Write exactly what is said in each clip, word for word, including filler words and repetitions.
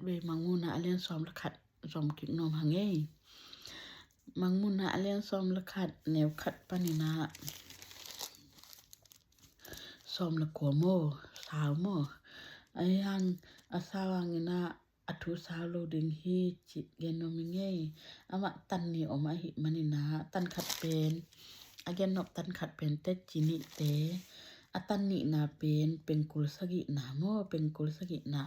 Bei Mangmuhna a lian sawm le khat zom kik nuam hang ei. Mangmuhna a lian sawm le khat neu khat panin ah sawm le kua maw, sau maw. Ahi hang a sau hangin ah a thu sau lo ding hi cih gen nuam ing ei. Amah tan nih om ahih manin ah tan khat pen, a gen nop tan khat pen teci nihte, a tan nihna pen pengkul sagihna maw, pengkul sagihna.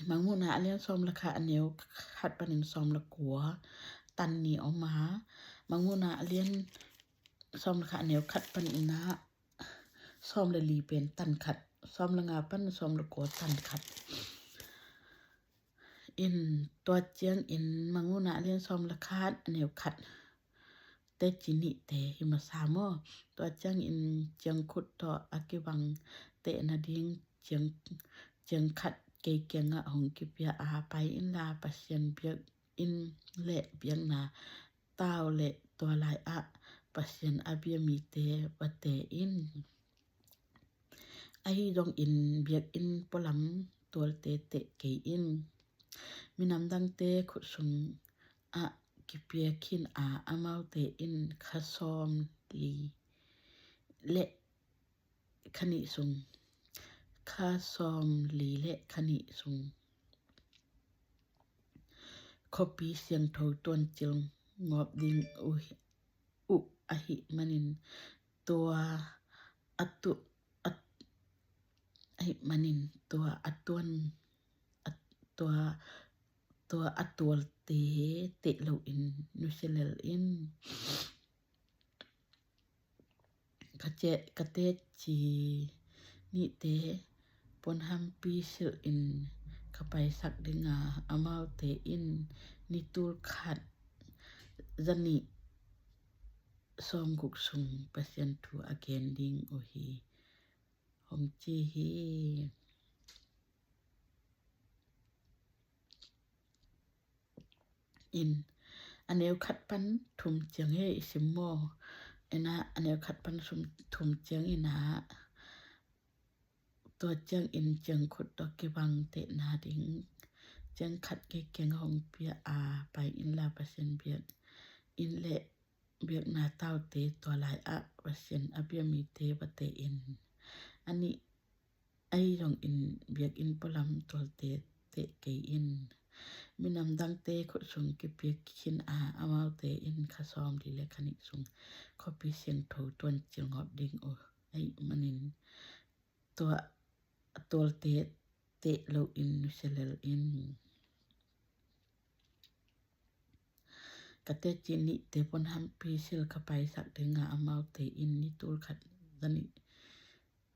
Mangmuhna a lian sawm le khat a neu khat panin sawm le kua tan nih om a, Mangmuhna a lian sawm le khat a neu khat panin ah sawm le li pen tan khat, sawm le nga pan sawm le kua tan khat. In tua ciangin Mangmuhna a lian sawm le khat a neu khat teci nihte hi masa maw. Tua ciangin ciangkhut tawh a kibang teh nading ciang, ciangkhat kei kiangah hong kipia a, pai inla Pasian biak inn le biakna tau le tua lai-ah Pasian a bia mite va teh in. Ahi zongin biakinn pualam tualte teh kei in. Minam dangte khut sungah kipia khin a, amaute in kha sawm li le kha nih sung, kha sawm li le kha nih sung khuapi siangtho tuancil ngawp ding uh, uh ahih manin tua a tu, a, ahih manin tua a tuan, a, tua, tua a tualte teh loin nusia lel in. Ka ce-, ka teci nihte puanhampi silhin ka paisak ding a, amaute in ni tul khat zanih sawmguk sung Pasian thu a gen ding uh hi, hong ci hi. In a neu khat pan thum ciang hi i sim maw. Ina a neu khat pan sum thum ciang ina tua ciangin ciangkhut tawh kibang teh nading ciangkhat kei kiang hong pia a, pai inla Pasian biak inn le biakna taute tua lai-ah Pasian a bia mite va teh in. Anih, ahi zongin biakinn pualam tualte teh kei in. Minam dangte khut sung kipia khin a, amaute in kha sawm li le kha nih sung khuapi siangtho tuancil ngawp ding uh ahih manin tua a tualte teh loin nusia lel in. Ka teci nihte puanhampi sil ka paisak ding a, amaute in ni tul khat zanih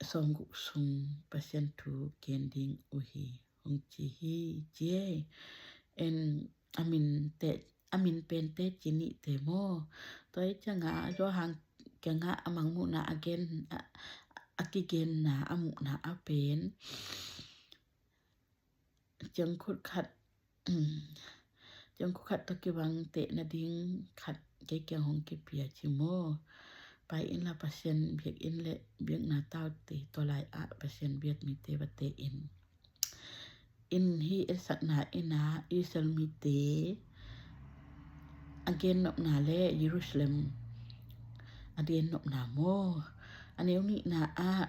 sawmguk sung Pasian thu gen ding uh hi, hong ci hi, ci hi. En a min teh, a min pen teci nihte maw. Tua hi ciangah Johan kiangah a Mangmuhna a gen, a, a kigenna, a muhna a pen ciangkhut khat, ciangkhut khat tawh kibang teh nading khat kei kiang hong kipia ci maw. Pai inla Pasian biakinn le biakna taute tua lai-ah Pasian biak mite va teh in. In hih etsakna ina Israel mite a gennopna le Jerusalem a gennopna maw. A neu nihna ah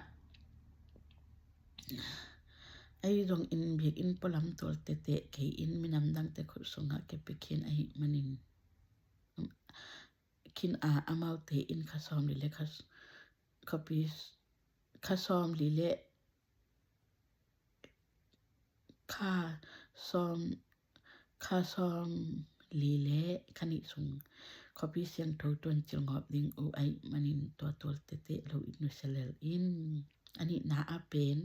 ahi zongin biakinn pualam tualte teh kei in, minam dangte khut sungah kipia khin ahih manin khin a, amaute in kha sawm li le kha, khuapi kha sawm li le kha sawm, kha sawm li le kha nih sung khuapi siangtho tuancil ngawp ding uh ahih manin tua tualte teh loin nusia lel in. A nihna a pen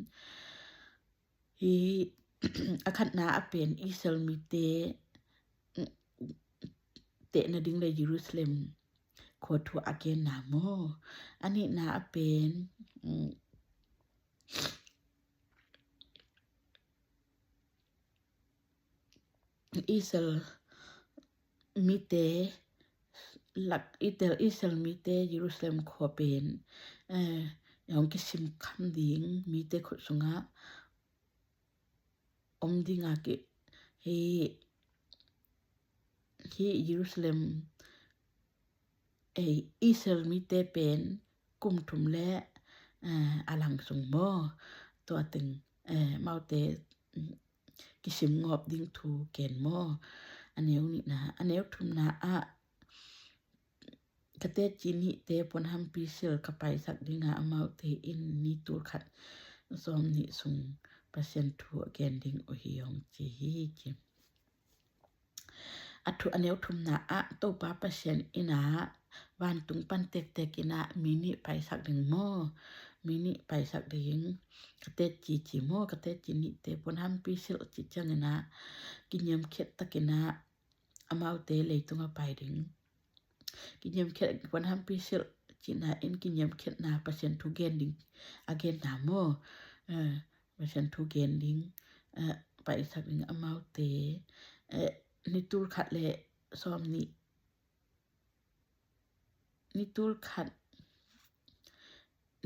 hi, a khatna a pen Israel mite teh nading le Jerusalem khua thu a genna maw. A nihna a pen, mm, Israel mite lak, Israel, Israel mite Jerusalem khua pen, eh, hong kisim kham ding mite khut sungah om ding a ki, hi, hi Jerusalem, eh, Israel mite pen kum thum le, eh, a lang sung maw, tua teng, eh, amaute, mm, kisim ngawp ding thu gen maw. A neu nihna, a neu thumna ah, ka teci nihte puanhampi silh ka paisak ding a, amaute in ni tul khat sawm nih sung Pasian thu a gen ding uh hi, hong ci hi, ci. A thu, a neu thumna ah Topa Pasian in ah vantung pan tektek in ah mi nih paisak ding maw, mi nih paisak ding, ka teci, ci maw, ka teci nihte puanhampi silh ci ciangin ah kiniamkhiat takin ah amaute leitung a pai ding. Kiniamkhiat, puanhampi silh cihna in kiniamkhiatna, Pasian thu gen ding a genna maw. Eh, Pasian thu gen ding, eh, paisak ding amaute, eh, ni tul khat le sawm nih, ni tul khat,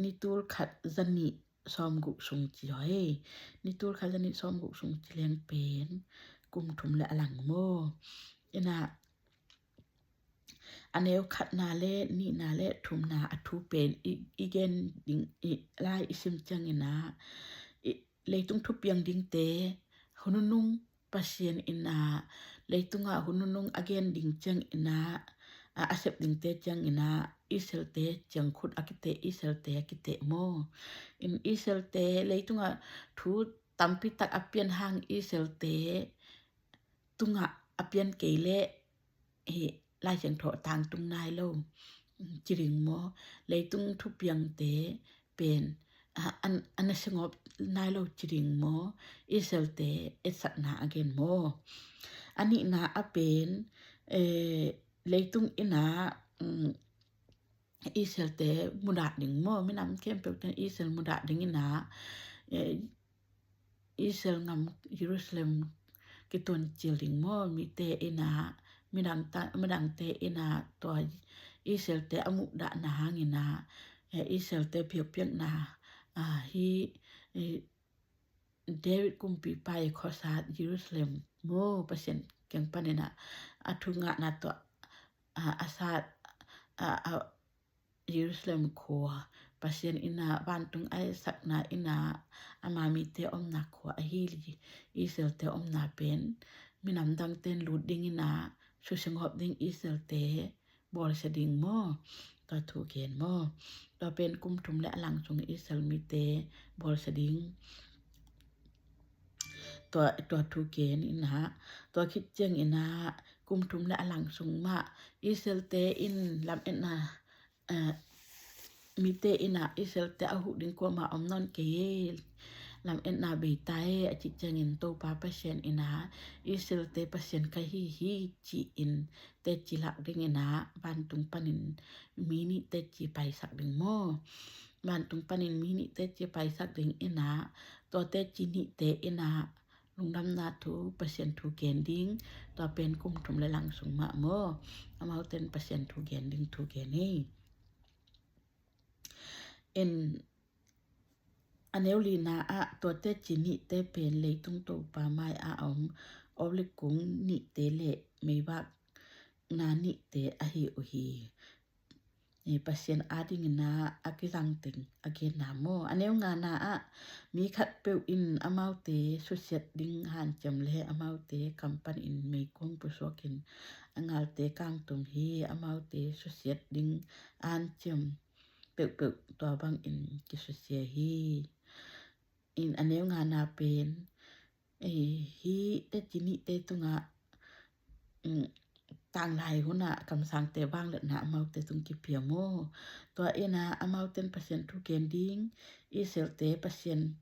ni tul khat za nih sawm guk sung ci hoi. Ni tul khat za nih sawm guk sung ci leng pen kum thum le a lang maw. In ah a neu khatna le nihna le thumna a thu pen i, i gen ding, i lai i sim ciangin ah, i, leitung thupiang dingte hun nunung Pasian in ah leitungah hun nunung a gen ding ciangin ah, a, a sep dingte ciangin ah Israelte ciangkhut a kiteh, Israelte a kiteh maw. In Israelte leitungah thu tampi tak a pian hang Israelte tungah a pian kei leh, hi, Lai Siangtho tangtung nai lo ci ding maw. Leitung thupiangte pen, a, an, an a singawp nai lo ci ding maw. Israelte etsakna a gen maw. A nihna a pen, eh, leitung in ah, mm, Israelte mudah ding maw. Minam khempeuh ten Israel mudah ding in ah, eh, Israel gam Jerusalem kituancil ding maw. Mite in ah, midang ta, midangte in ah tua Israelte a muhdahna hangin ah, eh, Israelte biakpiakna, ah, hi, eh, David kumpipa i khuasat Jerusalem maw, Pasian kiang panin ah a thu ngahna tawh, ah, a sat, ah, ah, Jerusalem khua Pasian in ah vantung a etsakna in ah ama mite omna khua ahi Israelte omna pen minam dangten lut ding in ah susia ngawp ding Israelte bawlsia ding maw. Tua thu gen maw. Tua pen kum thum le a lang sung Israel mite bawlsia ding. Tua, tua thu gen in ah, tua khit ciangin ah kum thum le a lang sung mah Israelte in lametna, eh, mite in ah Israelte a huh ding kuamah om nawn kei e, lametna bei ta e, a cih ciangin Topa Pasian in ah Israelte Pasian ka hi hi ci-in teci lak ding in ah vantung panin mi nih teci paisak ding maw. Vantung panin mi nih teci paisak ding in ah, tua teci nihte in ah lungdamna thu, Pasian thu gen ding. Tua pen kum thum le lang sung mah maw. Amauten Pasian thu gen ding thu gen hi. In a neu lina ah tua teci nihte pen leitung Topa mai a om olive kung nihte le meivak na nihte ahi uh hi. Eh, Pasian adingin ah a kizang teng a genna maw. A neu ngana ah mi khatpeuh in amaute susiat ding hanciam le amaute kam panin meikuang pusuakin a ngalte kangtum hi. Amaute susiat ding hanciam peuhpeuh tua bangin kisusia hi. In a neu ngana pen, eh, hi teci nihte tungah, mm, tanglai hunah kamsangte vangliatna amaute tung kipia maw. Tua in ah amauten Pasian thu gen ding, Israelte Pasian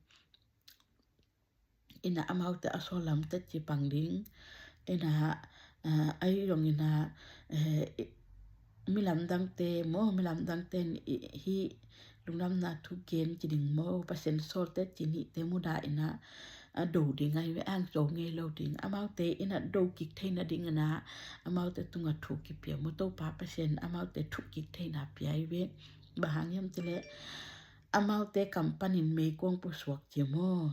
in ah amaute a sawllam teci pang ding. In ah, ah, ahi zongin ah, eh, i, milam dangte maw, milam dangte in i, hi lungdamna thu gen ci ding maw, Pasian sawl teci nihte mudah in ah, a do ding ahi ve, ang zo ngei lo ding. Amaute in ah do kik theina dingin ah amaute tungah thu kipia maw. Topa Pasian amaute thu kik theina pia ahi ve. Bang hang hiam cih leh amaute kam panin meikuang pusuak ci maw.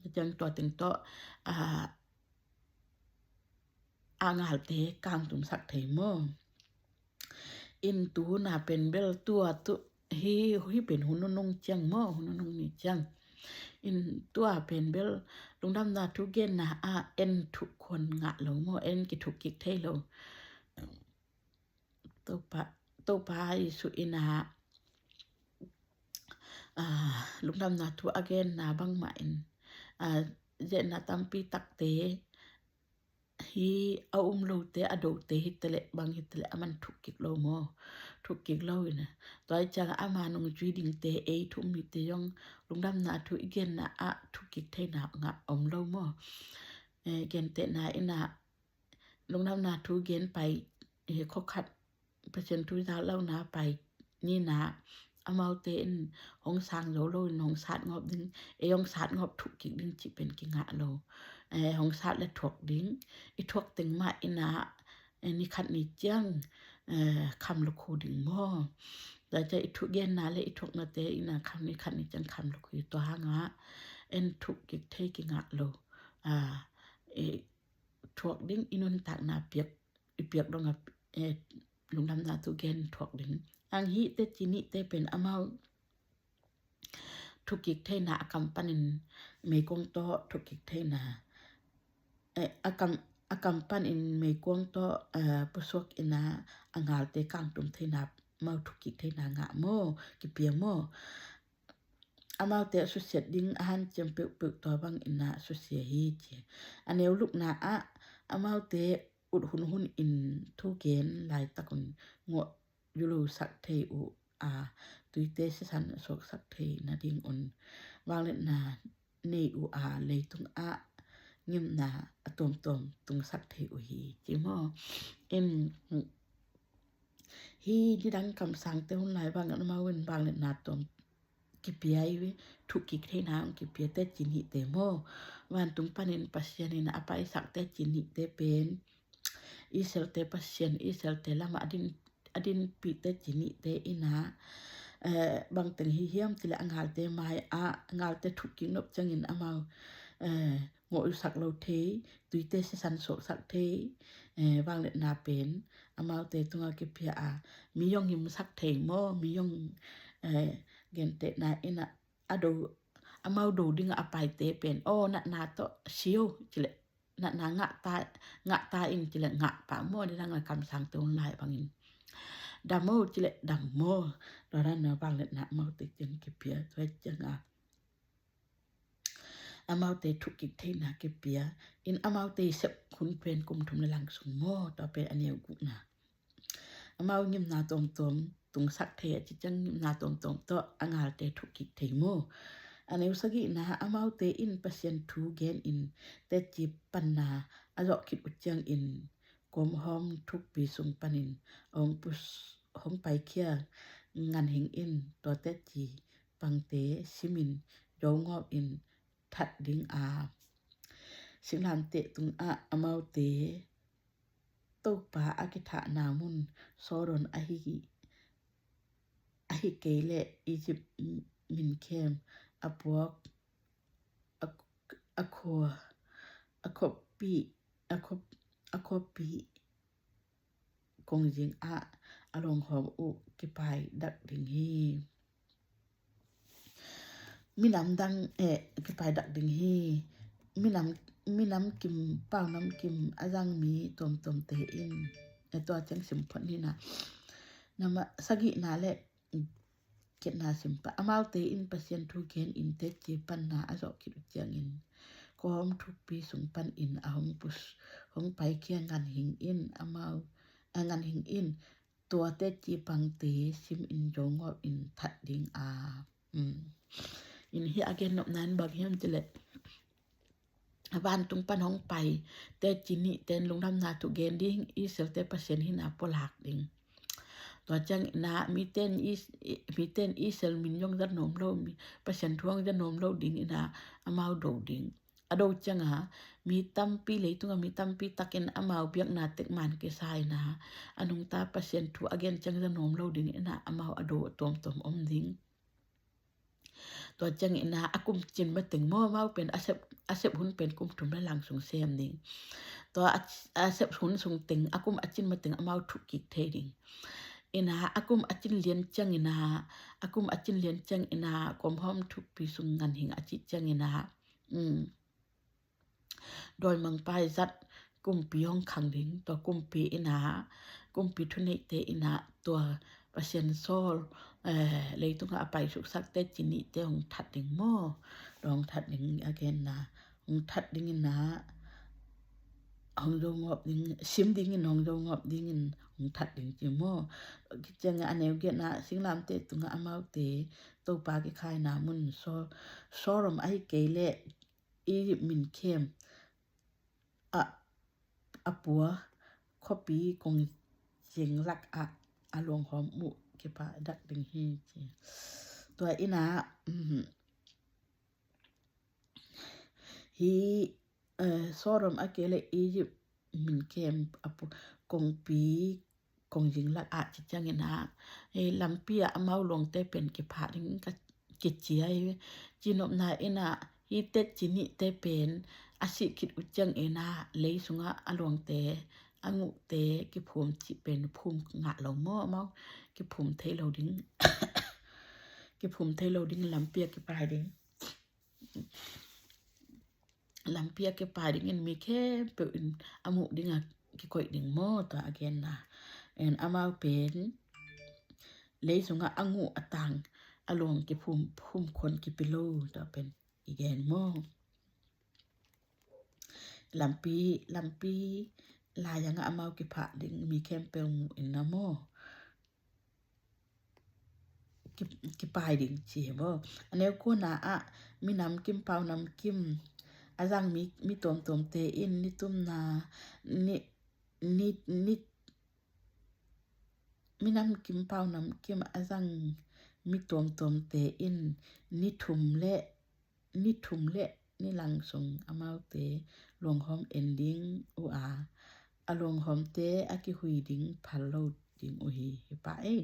Tua ciang tua teng tawh a, a ngalte kangtumsak thei maw? In tu hun a pen bel tua tu hi, hi pen hun nunung ciang maw, hun nunung ni ciang. In tua pen bel lungdamna thu genna ah en thuk khuan ngah lo maw, en kithuk kik thei lo. Topa, Topa Jesuh in a, a, lungdamna thu a genna bangmah in, a, zetna tampi takte hi a um lote, a dote hi teleh, bang hi teleh, a man thuk kik lo maw? Thuk kik lo in a. Tua hi ciang ama nungzui dingte, ei thu um mite zong lungdamna thu i genna ah thuk kik theina ngah om lo maw? Eh, gentehna in a, lungdamna thu gen pai, eh, khua khat Pasian thu zak lohna pai ni na, amaute in hong sang zo lo in hong sat ngawp ding, ei hong sat ngawp thuk kik ding cih pen kingah lo. Eh, hong sat le thuak ding, i thuak teng mah in a, eh, ni khat ni ciang, eh, kham lukhu ding maw? Tua ciang i thu genna le i thuaknate in a kham ni khat ni ciang kham lukhu hi, tua hang a en thuk kik thei kingah lo. Ah, eh, thuak ding, i nuntakna piak, i piak dong a, eh, lungdamna thu gen thuak ding. Ang hi teci nihte pen amau thuk kik theina a kam panin meikuang tawh thuk kik theina, eh, a kam, a kam panin meikuang tawh, eh, pusuak in a, a ngalte kangtum theina, amau thuk kik theina ngah maw, kipia maw? Amaute a susiat ding a hanciam peuhpeuh tua bang in a susia hi ci. A neu lukna ah amaute ut hunhun in thu gen laitak un ngawh yulosak thei uh a, tuite sisan a suaksak thei nading un vangliatna nei uh a, leitung ah ngimna a tuamtuam tungsak thei uh hi ci maw? In hi nidang kamsangte hun lai bang in amau in vangliatna tuam kipia i thuk kik theina hong kipia teci nihte maw? Vantung panin Pasian in a paisak teci nihte pen Israelte Pasian, Israelte lamah a din, a dinpih teci nihte in a, eh, bangteng hi hiam cileh a ngalte mai ah, a ngalte thuk kik nop ciangin amau, eh, ngawh yusak lo thei, tuite sisan suaksak thei, eh, vangliatna pen amaute tungah kipia a, mi zong himsak thei maw, mi zong, eh, gentehna in a, a do, amau do dingah a paite pen, aw, natna tawh sio cileh, natna ngah ta, ngah ta in cileh ngah pah maw, nidang a kamsangte hun lai bangin. Dam aw cileh dam maw, tua dan a vangliatna amaute ciang kipia, tua ciang a amaute thuk kik theina kipia in, amaute i sep hun pen kum thum le lang sung maw, tua pen a neu gukna. Amau ngimna tuamtuam tungsak thei a ci ciang ngimna tuamtuam tawh a ngalte thuk kik thei maw? A neu sagihna, amaute in Pasian thu gen in teci panna a zawh khit uh ciangin kawmhawm thukpi sung panin a hong pus, hong paikhia nganhing in tua teci pangte simin zongawp in that ding a, singlamteh tungah amaute Topa a kithahna mun Sodom ahi, ahi kei leh Egypt minkhem a puak a, a khua, a khuapi, a khuap, a khuapi kongzing ah a longhawm uh kipai dak ding hi. Minam dang, eh, kipai dak ding hi. Minam, minam kim, paunam kim a zang mi tuamtuamte in, eh, tua ciang sim phot ni na. Nama sagihna le khitna sim pah. Amaute in Pasian thu gen in teci panna a zawh khit uh ciangin kawm thukpi sung panin a hong pus, hong paikhia nganhing in amau, a nganhing in tua teci pangte simin zongawp in that ding a. Um. In hi a gen nopna in bang hiam cileh, vantung pan hong pai teci nihte in lungdamna thu gen ding, Israelte Pasian hina pualak ding. Tua ciang in a mite in Is-, mite in Israel min zong za nuam lo, mi, Pasian thu zong za nuam lo ding in a amau do ding. A do ciang a mi tampi, leitung a mi tampi takin amau biakna tek man kisa in a, a nungta Pasian thu a gen ciang za nuam lo ding in a amau a do tuamtuam om ding. Tua ciangin ah a kum cin mateng maw, amau pen a sep, a sep hun pen kum thum le lang sung sem ding. Tua a, a sep hun sung teng a kum a cin mateng amau thuh kik thei ding. In ah a kum a cin lian ciangin ah, a kum a cin lian ciangin ah, kom hawm thukpi sung ngan hing a cih ciangin ah, um, dawimangpa i zat kumpi hong khang ding. Tua kumpi in ah, kumpi thuneihte in ah tua Pasian sawl, eh, leitungah a pai suksakte ci nihte hong that ding maw. Tua hong that ding a genna, hong that dingin ah hong zo ngawp ding, sim dingin hong zo ngawp dingin hong that ding ci maw. Ciangah a neu giatna, singlamteh tungah amaute Topa kikhaina mun Sodom, Sodom ahih kei leh Egypt min khem a, a pua khuapi kongzing lakah a luanghawm uh kipahdak ding hi ci. Tua in ah, um, hi, eh, Sodom a kei leh Egypt min khem a pua kongpi kongzing lakah ci ciangin ah, eh, lampi ah amau luangte pen kiphah ding ka kici hi. Cinopna in ah hi tet ci nihte pen a sih khit uh ciangin ah lei sungah a luangte, a nguhte kiphum cih pen phum ngah lo maw, amau kiphum thei lo ding. Kiphum thei lo ding, lampi ah kipai ding. Lampi ah kipai dingin mi khempeuh in a muh dingah kikoih ding maw, tua a genna. En amau pen lei sungah a nguh a tang a luang kiphum, phum khon kipi lo, tua pen i gen maw. Lampi, lampi lai-angah amau kiphah ding mi khempeuh muh in ah maw. Ki, kipai ding ci hi maw. A neu kuana ah minam kim pau nam kim a zang mi, mi tuamtuamte in ni tumna, ni, ni, ni, minam kim pau nam kim a zang mi tuamtuamte in ni thum le, ni thum le ni lang sung amaute luanghawm en ding uh a, a luanghawmte a kihui ding phal lo ding uh hi, hi pah ei.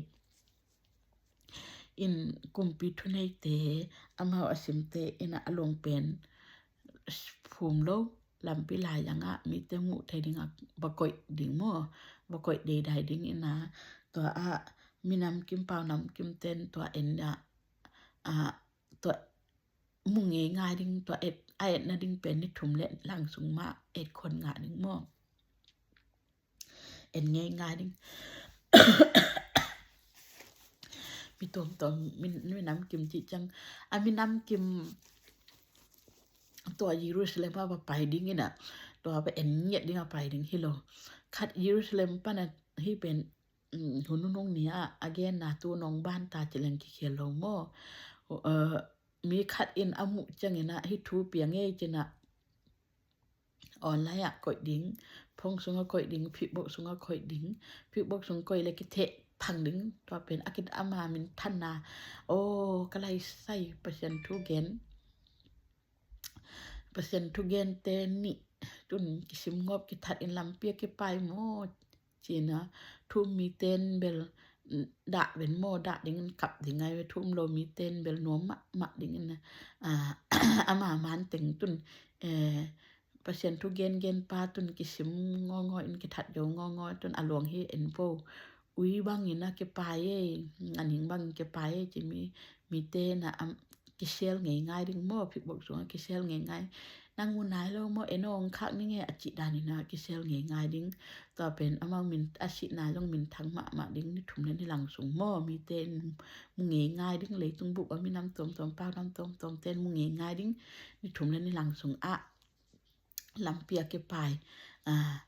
In kumpi thuneite amau a simte in ah a luang pen phum lo, lampi lai-angah mite muh thei dingah va koih ding maw, va koih deidai ding in ah, tua ah minam kim pau nam kimten tua en ah, ah, tua mu ngei ngai ding, tua et, a etna ding pen ni thum le lang sung mah et khon ngah ding maw. En ngei ngai ding. Mi tuamtuam, mi, minam kim cih ciang, a minam kim tua Jerusalem ah va pai ding in ah, tua va en ngiat ding a pai ding hi lo. Khat Jerusalem pan ah hi pen, um, hun nunung ni ah a genna tu nong ban ta ci leng kikhel lo maw. Uh, mi khat in a muh ciangin ah hi thu piang ei ci-in ah online ah koih ding, phone sungah koih ding, Facebook sungah koih ding, Facebook sung koih le kitheh thang ding, tua pen a kit ama minthanna. Aw, ka lai sai Pasian thu gen. Pasian thugente nih tun kisim ngawp kithat in lampi a kipai maw? Ci-in ah thu-um miten bel dah ven maw, dah dingin kap ding ai ve, thu-um lo miten bel nuam mahmah dingin ah, ama man teng tun, eh, Pasian thu gengen pa tun kisim ngawngawin kithat zo ngawngawin tun a luang hi en vo. Ui bangin a kipai ei, a ning bangin kipai ei ci mi, mite na a kisel ngeingai ding maw, Facebook sungah kisel ngeingai. Nang mu nai lo maw, en aw hong khak ning e a cih danin a kisel ngeingai ding. Tua pen amau min, a sihna zong minthang mahmah ding ni thum le ni lang sung maw, mite in mu ngeingai ding, leitung bup a minam tuamtuam, paunam tuamtuamte in mu ngeingai ding ni thum le ni lang sung ah lampi a kipai, ah,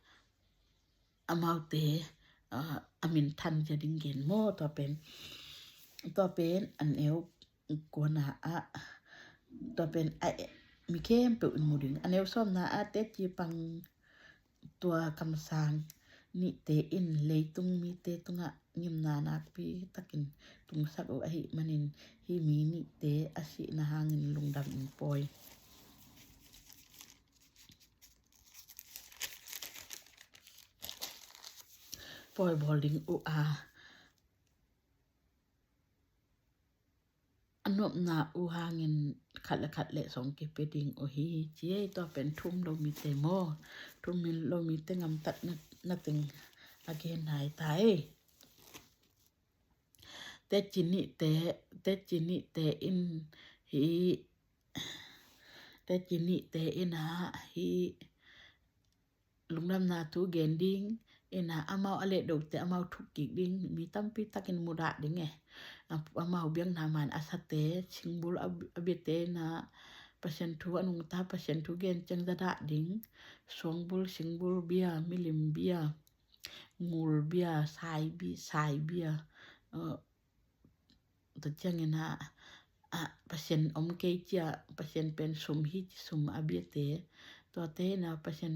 amaute, ah, a minthan zia ding gen maw, tua pen, tua pen a neu kuana ah, tua pen a, mi khempeuh in mu ding. A neu sawmna ah teci pang tua kamsang nihte in leitung mite tungah ngimna nakpi takin tungsak uh ahih manin hih mi nihte a sihna hangin lungdam in pawi. Pawi bawl ding uh a. nopna uh hangin khat le khat lehsong kipia ding uh hi, ci ei. Tua pen thu um lo mite maw, thu um lo mite gamtatna teng a gen nai ta ei. Teci nihte, teci nihte in hih, teci nihte in ah hih lungdamna thu gen ding, in ah amau a lehdote amau thuk kik ding, mi tampi takin mudah ding e. A, amau biakna man a sate, singbul a, a biate in ah Pasian thu a nungta, Pasian thu gen ciang za dah ding, suangbul, singbul bia, milim bia, ngul bia, sai bi-, sai bia, uh, tua ciangin ah, ah, Pasian om kei cia, Pasian pen sum hi ci sum a biate. Tuate in ah Pasian,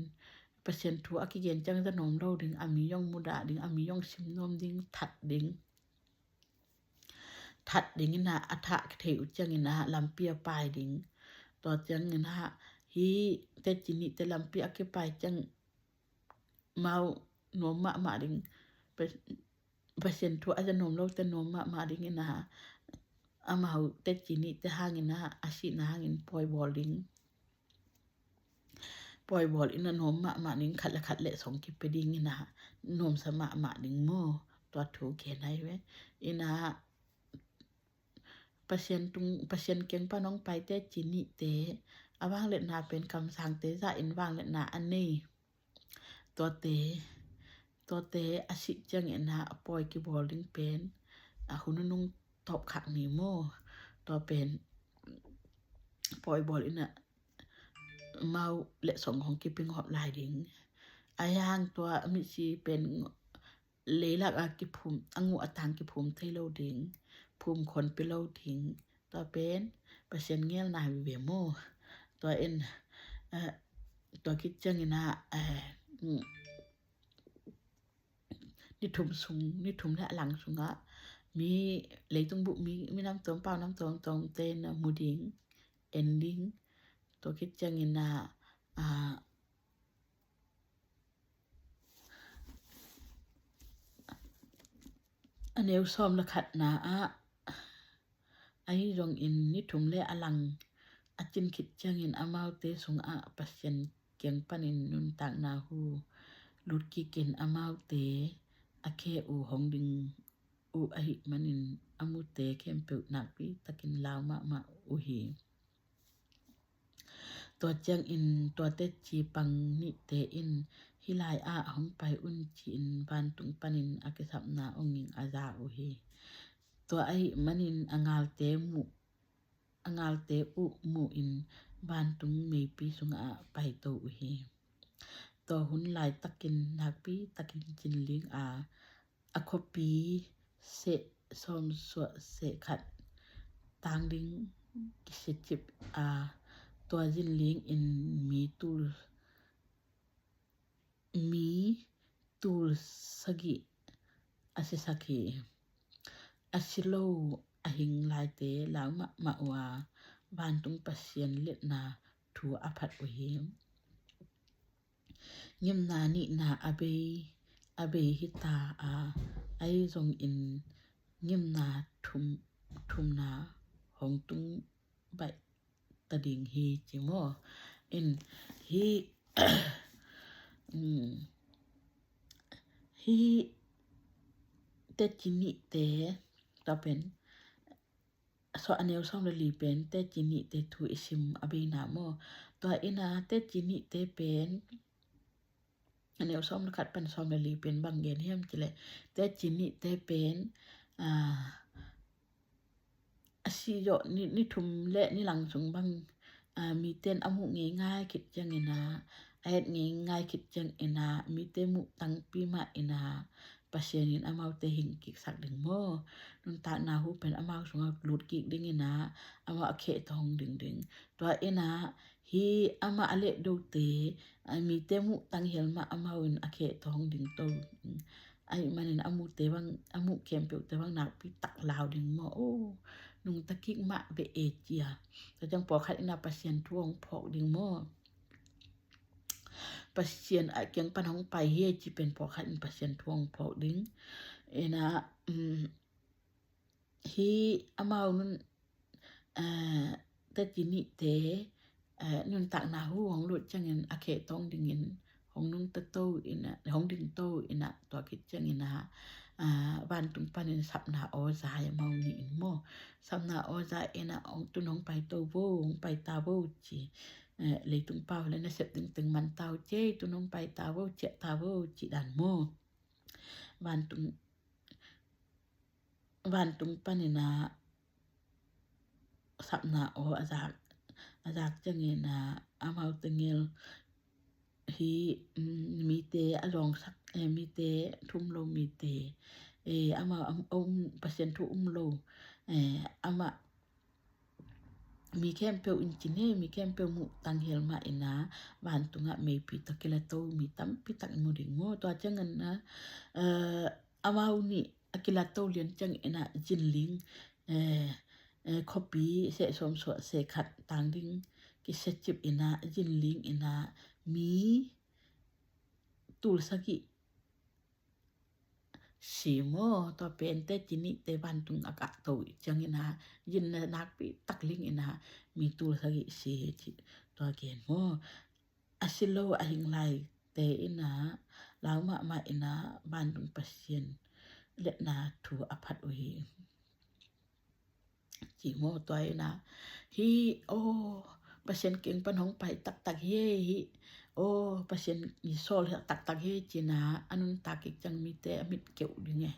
Pasian thu a kigen ciang za nuam lo ding, a mi zong mudah ding, a mi zong sim nuam ding, that ding. That ding in ah, a thah kithei uh ciangin ah lampi a pai ding. Tua ciangin ah hih teci nihte lampi a kipai ciang amau nuam mahmah ding. Pa-, Pasian thu a za nuam lote nuam mahmah ding in ah, amau teci nihte hangin ah, a sihna hangin pawi bawl ding. Pawi bawl in ah nuam mahmah ding, khat le khat lehsong kipia ding in ah, nuamsa mahmah ding maw. Tua thu gen ahi ve. In ah Pasian tung, Pasian kiang pan hong pai teci nihte, a vangliatna pen kamsangte zah in vangliatna a nei. Tuate, tuate a sih ciangin ah a pawi kibawl ding pen, a hun nunung tawp khak ni maw. Tua pen pawi bawl in ah amau lehsong hong kipia ngawp lai ding. A hiang tua misi pen leilak a kiphum, a nguh a tang kiphum thei lo ding, phum khon pia lo ding. Tua pen Pasian ngelna hi ve maw. Tua in, eh, tua khit ciangin ah, eh, mm, ni thum sung, ni thum le a lang sungah mi, leitung bup mi, minam tuam, paunam tuamtuamte in ah mu ding, en ding. Tua khit ciangin ah, ah, a neu sawm le khatna ah, ahi zongin ni thum le a lang a cin khit ciangin amaute sungah Pasian kiang panin nuntakna hu lut kik in amaute a khe uh hong ding uh ahih manin a mute khempeuh nakpi takin lau mahmah uh hi. Tua ciangin tua teci pang nihte in hih lai ah hong pai un ci-in vantung panin a kisapna ong ging a za uh hi. Tua ahih manin a ngalte muh, a ngalte uh muh in vantung meipi sungah paito uh hi. Tua hun laitakin nakpi takin zinling a, a khuapi seh sawm suah seh khat tang ding kisiacip a, tua zinling in mi tul, mi tul sagih a sisak hi. A si lo a hing laite lau mahmah uh a, vantung Pasian liatna thu a phat uh hi. Ngimna nihna a bei, a bei hi ta a, ahi zongin ngimna thum, thumna hong tung baih ta ding hi ci maw. In hih, mm, hih teci nihte, tua pen, so a neu sawm le li pen teci nihte thu i sim a beina maw. Tua in ah teci nihte pen, a neu sawm le khat pan sawm le li pen bang gen hiam cih leh, teci nihte pen, ah, a si zawh ni, ni thum le ni lang sung bang, ah, mite in a muh ngeingai khit ciangin ah, a et ngeingai khit ciangin ah, mite muh tangpi mah in ah, Pasian in amaute hing kiksak ding maw. Nuntakna hu pen amau sungah lut kik dingin ah, amau a kheh tawh hong ding ding. Tua in ah, hih amah a lehdote, a mite muh tang hial mah amau in a kheh tawh hong ding to. Ahih manin a mute bang, a muh khempeuhte bang nakpi tak lau ding maw. Oh, nungta kik mah ve e cia. Tua ciang pawlkhat in ah Pasian thu hong phawk ding maw. Pasian a kiang pan hong pai hi e ci pen pawlkhat in Pasian thu hong phawk ding. In ah, um, hih amau nun, eh, teci nihte, eh, nuntakna hu hong lut ciangin a kheh tawng dingin hong nungta to in ah, hong ding to in ah, tua khit ciangin ah, ah, vantung panin sapna aw za hi amau nih in maw. Sapna aw za in ah, hong tun hong pai to vo, hong pai ta vo ci. Eh, leitung pau le nasep ding teng man ta uh ci, tun hong pai ta vo, ciah ta vo ci dan maw. Vantung, vantung panin ah sapna aw a zak, a zak ciangin ah amau tengel hi, mm, mite a lawngsak, eh, mite thum lo mite, eh, amau am, um, Pasian thu um lo, eh, amah mi khempeuh in cin he, mi khempeuh muh tang hial mah in ah vantungah meipi tawh kilato mi tampi tak mu ding maw. Tua ciangin ah, eh, amau nih a kilato lian ciangin ah zinling, eh, eh, khuapi seh sawm suah seh khat tang ding kisia cip in ah zinling in ah mi tul sagih si maw. Tua pen teci nihte vantung a kah to ciangin ah zinna nakpi tak ling in ah mi tul sagih si hi ci tua gen maw. A si lo a hing laite in ah lau mahmah in ah vantung Pasian letna thu a phat uh hi. Ci maw. Tua in ah hi, aw, Pasian kiang pan hong pai taktak hi, hi, aw, Pasian i sawl taktak hi ci in ah a nuntak kik ciang mite a mit keuh ding e.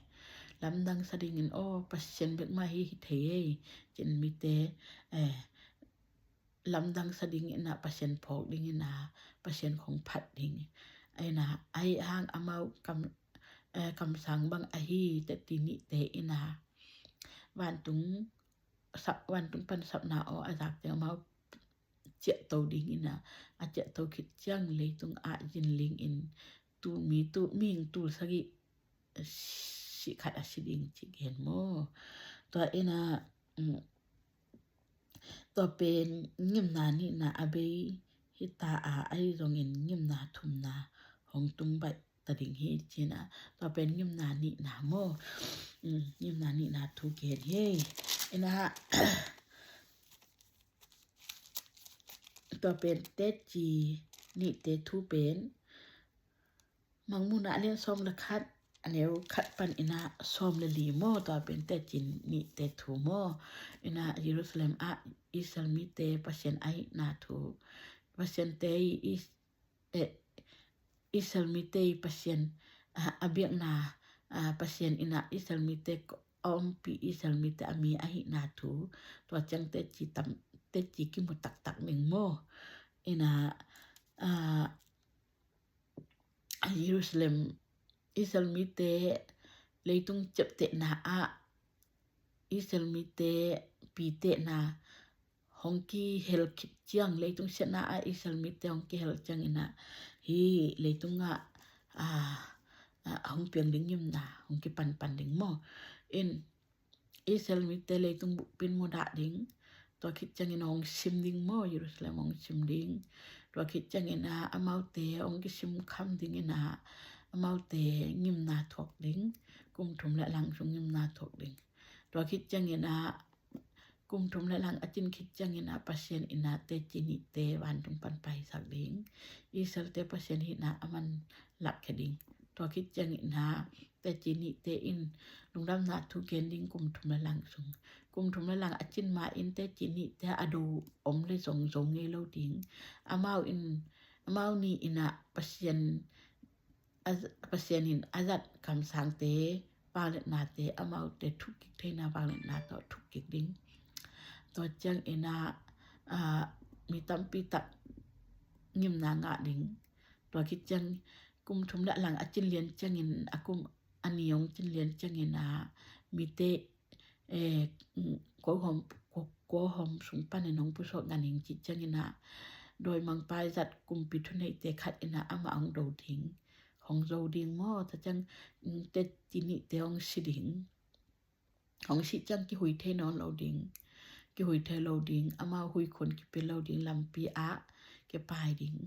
Lamdang sa dingin, aw, Pasian bek mah hi, hi thei hi ci in mite, eh, lamdang sa ding in ah Pasian phawk ding in ah Pasian khong phat ding. Ai na, ai hang amau kam, eh, kamsang bang ahi teci nihte in ah vantung sap, vantung pan sapna aw a zak ciang amau ciah to ding in ah, a ciah to khit ciang leitung ah zinling in tul mi, tul mi tul sagih si khat a si ding ci gen maw. Tua in ah, mm, tua pen ngimna nihna a bei hi ta a, ahi zongin ngimna thumna hong tung baih ta ding hi ci in ah, tua pen ngimna nihna maw. Mm, ngimna nihna thu gen hi. In ah, tua pen teci nihte thu pen Mangmuhna a lian sawm le khat, a neu khat pan in ah sawm le li maw. Tua pen teci nihte thu maw. In ah Jerusalem ah Israel mite Pasian a hihna thu, Pasian te i, eh, Israel mite i Pasian, ah, a biakna, ah, Pasian in ah Israel mite a ompih, Israel mite a mi a hihna thu. Tua ciang teci tam, teci kimu taktak ding maw. In ah, ah, Jerusalem, Israel mite leitung ciaptehna ah Israel mite pitehna hong kihel khit ciang, leitung siatna ah Israel mite hong kihel ciang in ah hi leitung ah, ah, ah, hong piang ding ngimna hong kipanpan ding maw. In Israel mite leitung bukpi in mudah ding. Tua khit ciangin hong sim ding maw, Jerusalem hong sim ding. Tua khit ciangin ah amaute hong kisim kham ding in ah amaute ngimna thuak ding. Kum thum le lang sung ngimna thuak ding. Tua khit ciangin ah kum thum le lang a cin khit ciangin ah Pasian in ah teci nihte vantung pan paisak ding. Israelte Pasian hihna a man lakkhia ding. Tua khit ciangin ah teci nihte in lungdamna thu gen ding kum thum le lang sung. Kum thum le lang a cin ma in teci nihte a do om le zong zo ngei lo ding. Amau in, amau ni in ah Pasian, a, Pasian in a zat kamsangte, vangliatnate, amaute thuk kik theihna vangliatna tawh thuk kik ding. Tua ciangin ah, ah, mi tampi tak ngimna ngah ding. Tua khit ciang kum thum le lang a cin lian ciangin, a kum a ni hong cin lian ciangin ah mite, eh, kua hawm, kua, kua hawm sung panin hong pusuak ngan ing cih ciangin ah dawimangpa i zat kumpi thuneihte khat in ah amah hong do ding, hong zo ding maw. Tua ciang, mm, teci nihte hong si ding. Hong sih ciang kihui thei nawn lo ding, kihui thei lo ding, amau hui khun kipia lo ding, lampi ah kipai ding.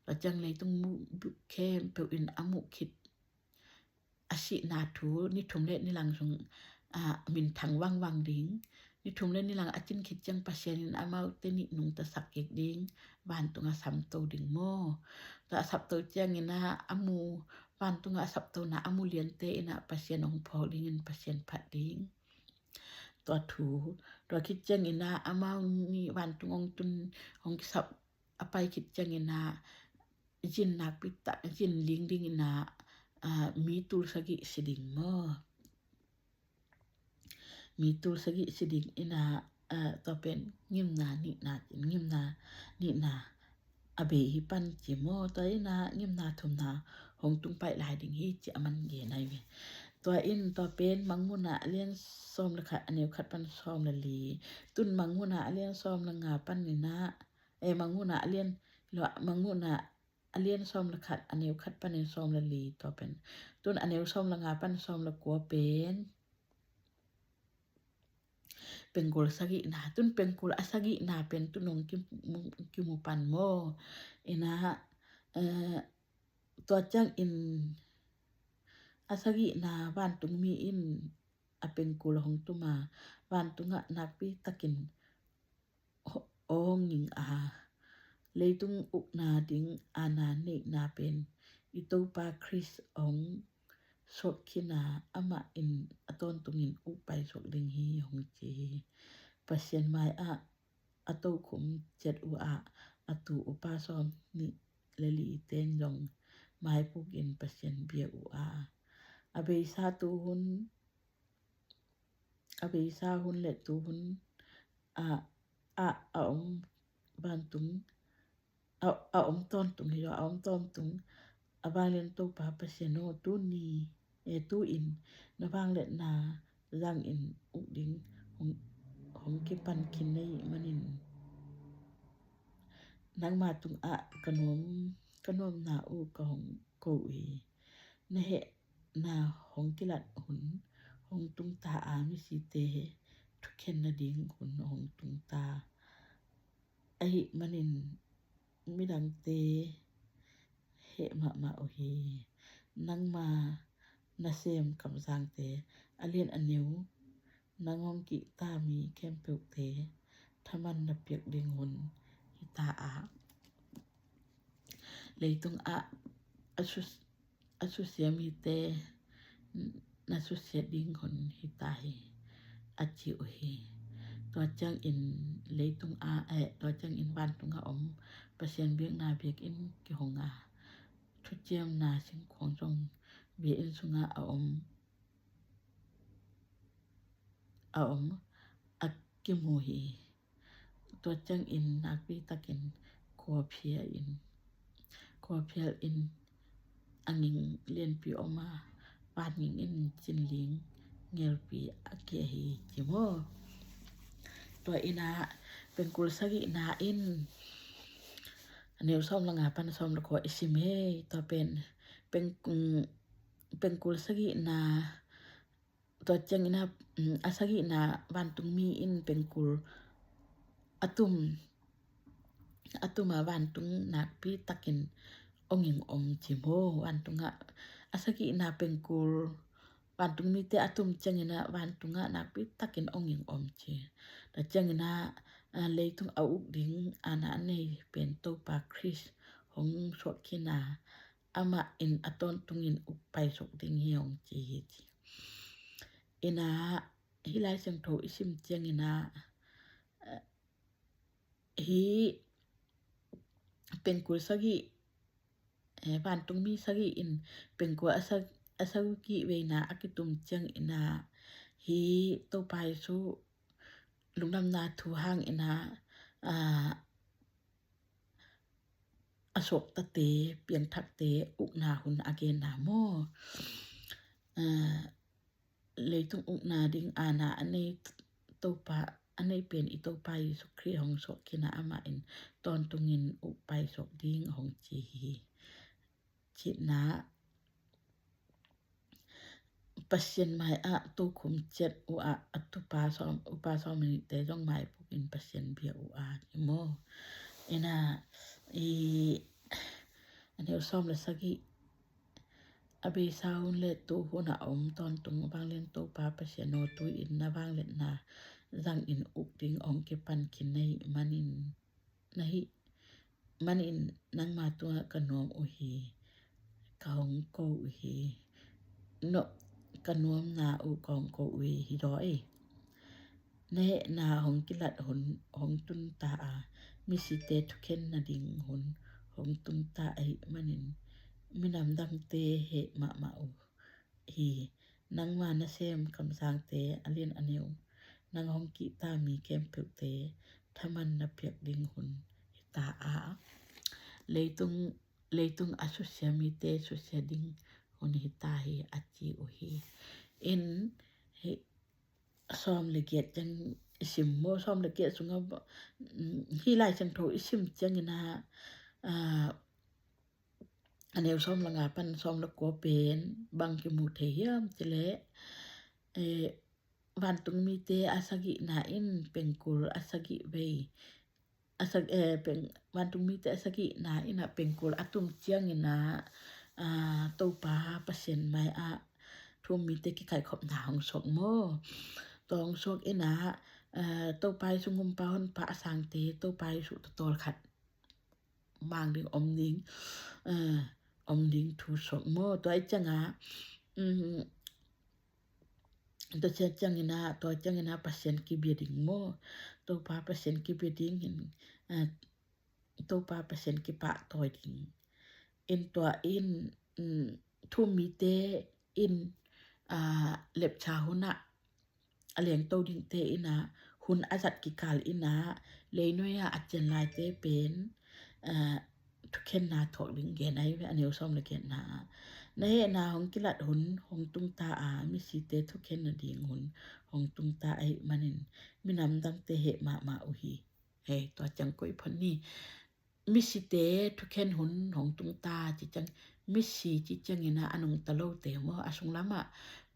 Tua ciang leitung mu khempeuh in a muh khit a sihna thu ni thum le ni lang sung, ah, minthang vangvang ding. ni thum le ni lang a cin khit ciang Pasian in amaute nih nungtasak kik ding, vantungah a samto ding maw. Tua a sapto ciangin ah a mu, vantungah a saptona a mu liante in ah Pasian hong phawk dingin Pasian phat ding. Tua thu, tua khit ciangin ah amau nih vantung hong tun, hong kisap a pai khit ciangin ah zin nakpi tak, zin ling dingin ah, ah, mi tul sagih si ding maw. Mi tul sagih si ding in ah, ah, tua pen ngimna nihna, ngimna nihna a bei hi pan ci maw. Tua in ah ngimna thumna hong tung paih lai ding hi ci a man gen ahi ve. Tua in tua pen Mangmuhna a lian sawm le khat, a neu khat pan sawm le li. Tun Mangmuhna a lian sawm le nga pan in ah, eh, Mangmuhna a lian, Mangmuhna a lian sawm le khat, a neu khat panin sawm le li, tua pen. Tun a neu sawm le nga pan sawm le kua pen pengkul sagihna, tun pengkul a sagihna pen tun hong kimu, kimu pan maw. In ah, eh, tua ciangin a sagihna vantungmi in a pengkul hong tum a, vantungah nakpi takin aw nging a, leitung ukna ding aana neihna pen i Topa Khrist hong suak khin a, amah in a tawntungin uk paisuak ding hi hong ci hi. Pasian mai-ah a tokhum ciat uh ah a tu upa sawm nih le li ten zong maipukin Pasian bia uh a, a beisa tu hun, a beisa hun le tu hun ah, ah, a om vantung, a, a om tawntung hi lo, a om tawntung, a vanglian Topa Pasian aw, tuni, eh, tu-in na vangliatna zangin uk ding hong, hong kipan khin na hih manin nangma tungah ka nuam, ka nuamna uh ka hong ko uh hi. Na hehna hong kilat hun hong tung ta a, misite thukhen nading hun hong tung ta ahih manin midangte heh mahmah uh hi. Nangma nasem kamzangte a lian a neu, nang hong kihta mi khempeuhte thaman na piak ding hun hi ta a, leitung ah a sus-, a susia mite na susia ding hun hi ta hi, a ci uh hi. Tua ciangin leitung ah, eh, tua ciangin vantung a om Pasian biakna biakinn kihong a, thuciamna singkhuang zong biakinn sungah a om, a om, a kimu hi. Tua ciangin nakpi takin khuaphial in, khuaphial in a nging lianpi om a, van nging in cinling ngelpi a kia hi ci maw. Tua in ah pengkul sagihna in a neu sawm le nga pan sawm le kua i sim hi. Tua pen peng-, pengkul sagihna, tua ciangin ah, mm, a sagihna vantungmi in pengkul a tum, a tum a vantung nakpi takin ong ing om ci maw. Vantungah a sagihna pengkul, vantungmite a tum ciangin ah vantungah nakpi takin ong ing om ci. Tua ciangin ah, ah, leitung a uk ding aana a nei pen Topa Khrist hong suak khin a, amah in a tawntungin uk paisuak ding hi hong ci hi ci. In ah hih Lai Siangtho i sim ciangin ah, eh, hih pengkul sagih, eh, vantungmi sagih in pengkul a sag-, a sagih veina a kitum ciangin ah hih Topa Jesu lungdamna thu hangin ah, ah, a suaktate, piangthakte ukna hun a genna maw. Ah, leitung ukna ding aana a nei Topa, a nei pen i Topa Jesu Khrist hong suak khin a, amah in tawntungin uk paisuak ding hong ci hi. Cihna, Pasian mai-ah tokhum ciat uh ah a tupa sawm, upa sawm le nihte zong maipukin Pasian bia uh a ci maw. In ah, i, a neu sawm le sagih, a beisa hun le tu hun a om tawntung vanglian Topa Pasian aw, tu-in na vangliatna zangin uk ding hong kipan khin na hih manin, na hih manin nangma tungah ka nuam uh hi, ka hong ko uh hi. No, ka nuamna uh ka hong ko uh hi, hi daw ei. Na hehna hong kilat hun hong tun ta a, misite thukhen nading hun hong tung ta ahih manin minam dangte heh mahmah uh hi. Nangma nasem kamsangte a lian a neu, nang hong kihta mi khempeuhte thaman na piak ding hun hi ta a, leitung, leitung a susia mite susia ding hun hi ta hi, a ci uh hi. In hih sawm le giat ciang i sim maw, sawm le giat sungah, mm, hih Lai Siangtho i sim ciangin ah, ah, a neu sawm le nga pan sawm le kua pen bang kimu thei hiam cih leh, eh, vantung mite a sagihna in pengkul a sagih vei, a sag-, eh, peng-, vantung mite a sagihna in ah pengkul a tum ciangin ah, ah, Topa Pasian mai-ah thu-um mite kikaikhopna hong suak maw. Tua hong suak in ah, ah, Topa Jesu Gumpa Honpa a sangte Topa Jesu tawtawl khat mang ding, om ding, ah, om ding thu suak maw. Tua ahih ciangah, um, tua ciang, ciangin ah, tua ciangin ah Pasian kibia ding maw. Topa Pasian kibia ding in, ah, Topa Pasian kipahtawi ding. In tua in, um, thu-um mite in, ah, lepcha hun ah a lengto dingte in ah hun a zat kikal in ah leinuai ah a cian laite pen, ah, thukhenna thuak ding gen ahi ve, a neu sawm le giatna ah. Na hehna hong kilat hun hong tung ta a, misite thukhen nading hun hong tung ta ahih manin minam dangte heh mahmah uh hi. Hei, tua ciang koih phot ni. Misite thukhen hun hong tung ta ci ciang, misi ci ciangin ah a nungta lote maw, a sunglamah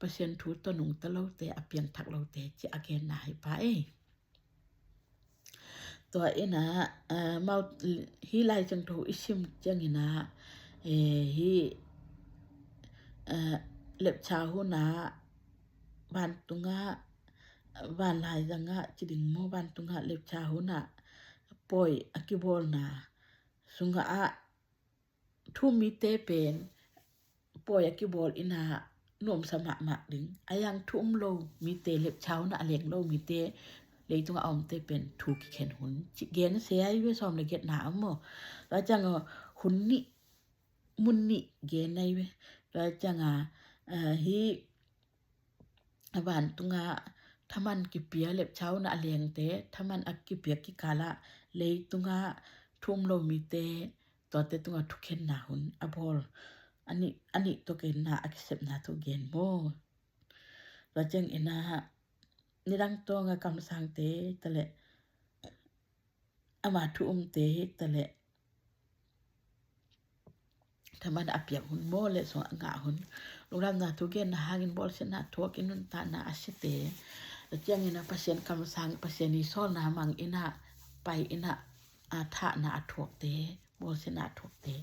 Pasian thu tawh nungta lote, a piangthak lote ci a genna hi pah ei. Tua in ah, ah, mau, hih Lai Siangtho i sim ciangin ah, eh, hih, ah, lepcha hun ah vantungah, vanlaizang ah ci ding maw, vantungah lepcha hun ah pawi a kibawlna sungah ah thu-um mite pen pawi a kibawl in ah nuamsa mahmah ding. A yang thu-um lo mite, lepcha hun ah a leng lo mite, leitungah a omte pen thu kikhen hun ci gen se ahi ve, sawm le giatna ah maw. Tua ciangah hun nih, mun nih gen ahi ve. Tua ciangah, ah, hih a vantungah thaman kipia, lepcha hun ah a lengte thaman a kipia kikal ah leitungah thu-um lo mite, tuate tungah thukhenna hun a bawl, a nih, a nih tawh genna a kisepna thu gen maw. Tua ciangin ah nidang tawngah kamsangte taleh ama thu-umte taleh thaman a piak hun maw, letsong a ngah hun, lungdamna thu genna hangin bawlsiatna thuak in nuntakna a siate, tua ciangin ah Pasian kamsang, Pasian i sawlna mang in ah pai in ah, a thahna a thuakte, bawlsiatna a thuakte,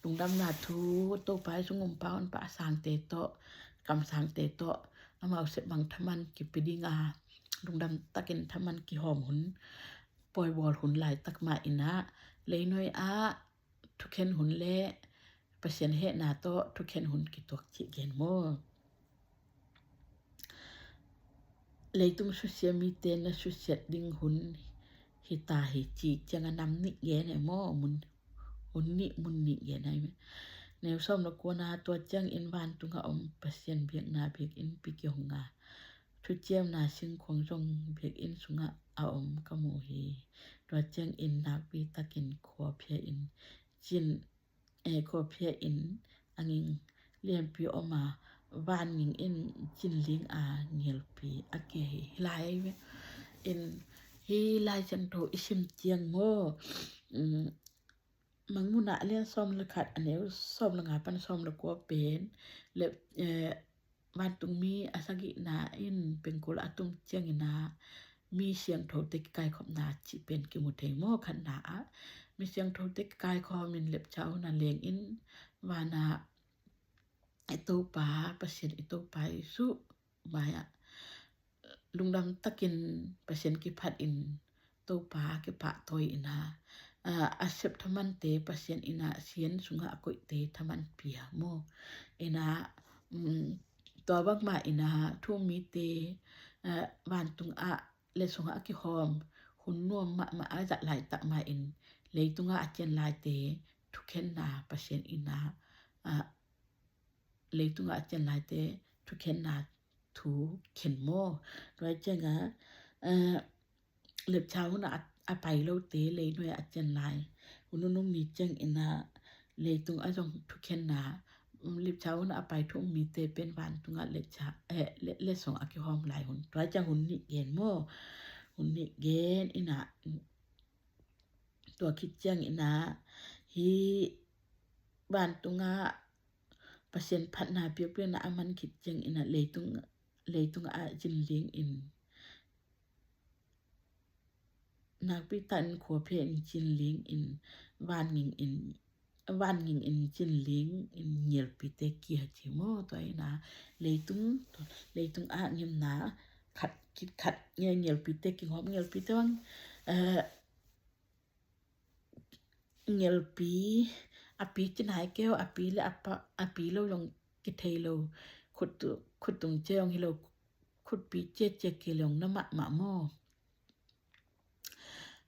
lungdamna thu Topa Jesu Gumpa Honpa a sangte tawh, kamsangte tawh amau sep bang thaman kipia ding a, lungdam takin thaman kihawm hun, pawi bawl hun laitak mah in ah leinuai ah thukhen hun le Pasian hehna tawh thukhen hun kituak cih gen maw. Leitung susia mite na susiat ding hun hi ta hi cih ciangah nam nih gen hi maw, mun, hun nih, mun nih gen hi. Neu sawm le kuana, tua ciangin vantungah om Pasian biakna biakinnpi kihong a, thuciamna singkhuang zong biakinn sungah a om ka mu hi. Tua ciangin nakpi takin khuaphia in cin, eh, khuaphia in a ging lianpi om a, van ging in cinling a ngelpi a kia hi. Hih lai ahi ve. In hih Lai Siangtho i sim ciang maw, um, Mangmuhna a lian sawm le khat, a neu sawm le nga pan sawm le kua pen le, eh, vantungmi a sagihna in pengkul a tum ciangin ah mi siangthote kikaikhopna cih pen kimu thei maw. Khatna ah mi siangthote kikaikhawm in lepcha hun ah leng in vanah i Topa Pasian, i Topa Jesu mai-ah lungdam takin Pasian kiphat in Topa kipahtawi in a, a, a sep thamante Pasian in a sian sungah a koihte thaman pia maw. In a, um, tua bangmah in a thu-um mite, a, vantung ah letsong ah a kihawm hun nuam mahmah a zat laitak mah in leitungah a cian laite thukhenna Pasian in a, a, leitungah a cian laite thukhenna thu khen maw. Tua ciangah, a, lepcha hun a, a pai lote leinuai a cian lai hun nunung ni ciang in a leitung ah zong thukhenna, um, lepcha hun a pai thu-um mite pen vantungah lepcha, eh, le, letsong a kihawm lai hun. Tua ciang hun nih gen maw. Hun nih gen in a, tua khit ciang in a hih vantungah Pasian phatna piakpiakna a man khit ciang in a leitung, leitung ah zin ling in, nakpi takin khua phe in zin ling in, vanging in, vanging in zin ling in ngialpite kia ci maw. Tua in a leitung, leitung ah ngimna khat khit khat ngial, ngialpite kihawm, ngialpite bang, eh, ngialpi, a pi ci nai kei, a pi le a pa, a pi lo zong kithei lo, khut tu, khut tung cia zong hi lo, khutpi cia cia kei lo na mahmah maw.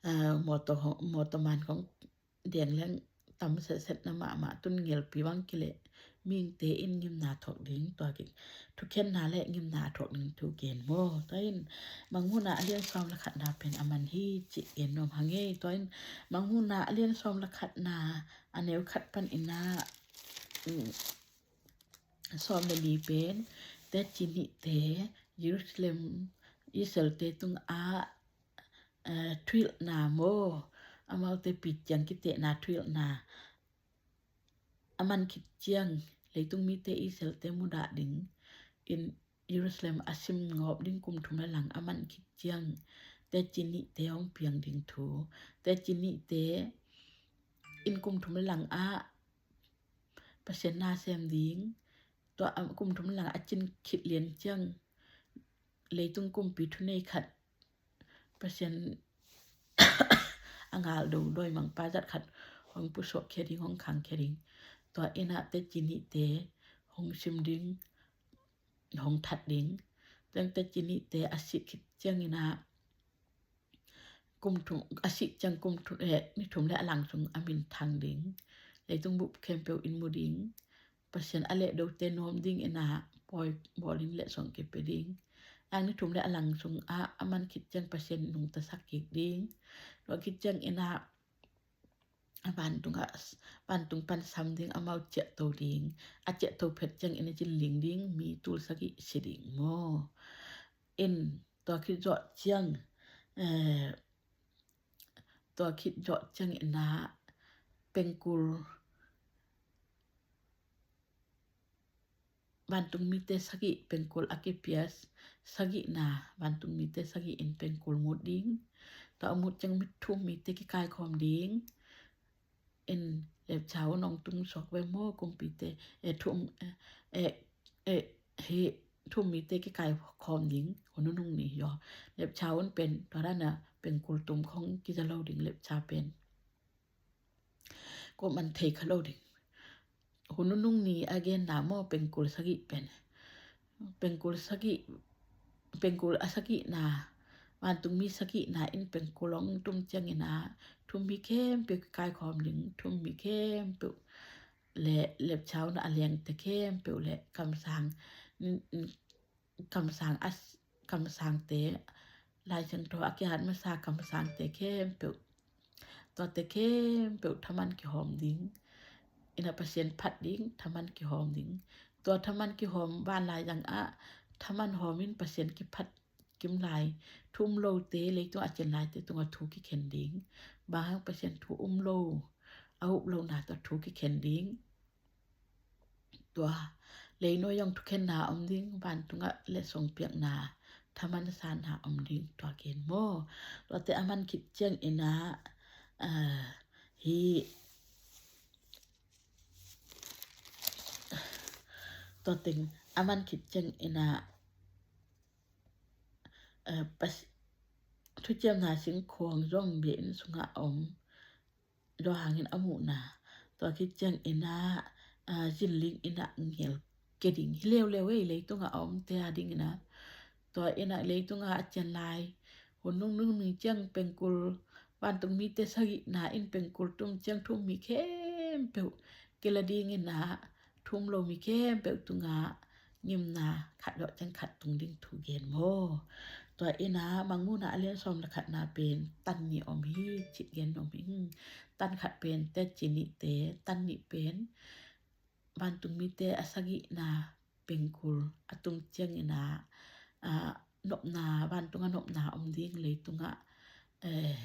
A, mawtaw, mawtaw man kong deng leng tam setset na mahmah, tun ngialpi bang kileh mihingte in ngimna thuak ding, tua ki thukhenna le ngimna thuak ding thu gen maw. Tua in Manghuna a lian sawm le khatna pen a man hi cih gen nuam hang ei. Tua in Manghuna a lian sawm le khatna a neu khat pan in a, um, sawm le li pen teci nihte Jerusalem Israelte tungah, eh, thuhilhna maw, amaute pi ciang kitehna thuhilhna a man khit ciang leitung mite Israelte mudah ding in Jerusalem a sim ngawp ding kum thum le lang a man khit ciang teci nihte hong piang ding thu, teci nihte in kum thum le lang ah Pasian na sem ding, tua, a, kum thum le lang a cin khit lian ciang leitung kumpi thunei khat Pasian a ngal do dawimangpa zat khat hong pusuak khia ding, hong khang khia ding. Tua in a teci nihte hong sim ding, hong that ding. Tua in teci nihte a sih khit ciang in a kum thum, a sih ciang kum thum, eh, ni thum le a lang sung a minthang ding. Leitung bup khempeuh in mu ding. Pasian a lehdote nuam ding in a pawi bawl in letsong kipia ding. Ang ni thum le a lang sung ah a man khit ciang Pasian nungta sak kik ding. Tua khit ciang in a vantung ah, vantung pan sam ding, amau ciahto ding. A ciahto phet ciang in a zin ling ding, mi tul sagih si ding maw. In tua khit zawh ciang, eh, tua khit zawh ciang in a pengkul, vantung mite sagih pengkul a kipia, sagihna, vantung mite sagih in pengkul mut ding. Tua a mut ciang mi, thu-um mite kikaikhawm ding. In lepcha hun hong tung suak ve maw kumpite, eh, thu-um, eh, eh, eh, hih thu-um mite kikaikhawm ding hun nunung ni hi aw. Lepcha hun pen tua dan a pengkul tum khong kiza lo ding, lepcha pen kuaman thei kha lo ding. Hun nunung ni a genna maw pengkul sagih pen, pengkul sagih, pengkul a sagihna, vantungmi sagihna in pengkul hong tum ciang in a thu-um mi khempeuh kikaikhawm ding, thu-um mi khempeuh le lepcha hun a lengte khempeuh le kamsang, kamsang a, kamsangte, Lai Siangtho a kihat masa kamsangte khempeuh, tuate khempeuh thaman kihawm ding. In a Pasian phat ding, thaman kihawm ding. Tua thaman kihawm vanlai zang ah thaman hawm in Pasian kiphat kim lai, thu um lote, leitung a cin laite tungah thu kikhen ding. Bang hang Pasian thu um lo, a up lo na tua thu kikhen ding. Tua leinuai zong thukhenna om ding, vantungah letsong piakna, thaman sanna om ding, tua gen maw. Tuate a man khit ciang in a, ah, hih, tua teng a man khit ciang in a Thuciamna singkhuang zong bia inn sungah a om. Tua hangin a muhna, tua khit ciangin ah zinling innah ngel ke ding hi leuleu ei, leitungah a omte a dingin ah. Tua innah leitungah a cian lai hun nungnung ciang pengkul, vantung mite sagihna in pengkul tum ciang thu-um mi khempeuh kila dingin ah, thu-um lo mi khempeuh tungah ngimna khat zawh ciang khat tung ding thu gen maw. Tua innah Mangmuhna a lian sawm le khatna pen tan nih om hi cih gen nuam ing. Tan khat pen teci nihte, tan nih pen vantung mite a sagihna pengkul a tum ciangin ah nopna, vantung a nopna om ding, leitungah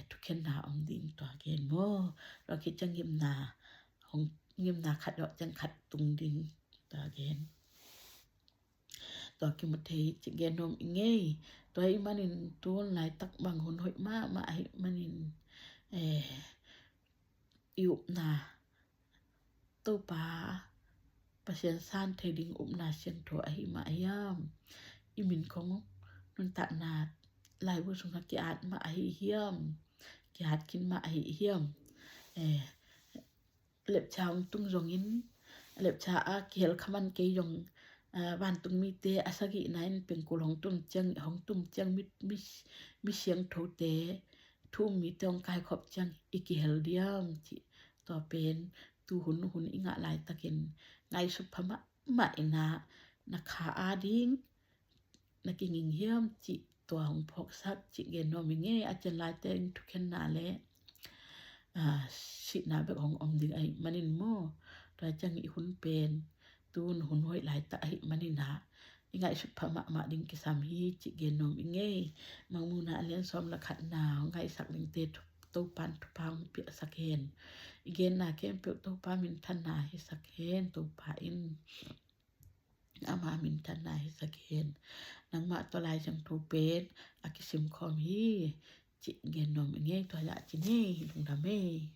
thukhenna om ding, tua gen maw. Tua khit ciang ngimna, ngimna khat zawh ciang khat tung ding, tua gen. Tua kimu thei cih gen nuam ing ei. Tua ahih manin tun laitak bang hun hoih mahmah ahih manin i upna Topa Pasian san thei ding upna siangtho ahi mah hiam? I min khong nuntakna laibu sungah ki-at mah ahi hiam? Ki-at khin mah ahi hiam? Lepcha hong tung zongin, lepcha a kihel kha man kei zong, vantung mite a sagihna in pengkul hong tum ciang, hong tum ciang mi, mi, mi siangthote, thu-um mite hong kaikhop ciang i kihel diam cih, tua pen tuhun hun i ngah laitakin ngaihsut pha mahmah innah na kha ading na kinging hiam cih tua hong phawksak cih gen nuam ing ei. A cian laite in thukhenna le sihna bek hong om ding ahih manin maw. Tua ciang i hun pen tun hun hoih laitak ahih manin ah i ngaihsut pha mahmah ding kisam hi cih gen nuam ing ei. Mangmuhna a lian sawm le khatna hong ngaihsak dingte Topan thupha hong piaksak hen. I genna khempeuh Topa minthanna hisak hen. Topa in ama minthanna hisak hen. Nangmah tua Lai Siangtho pen a kisim khawm hi cih gen nuam ing ei. Tua zah ci ni, lungdam ei.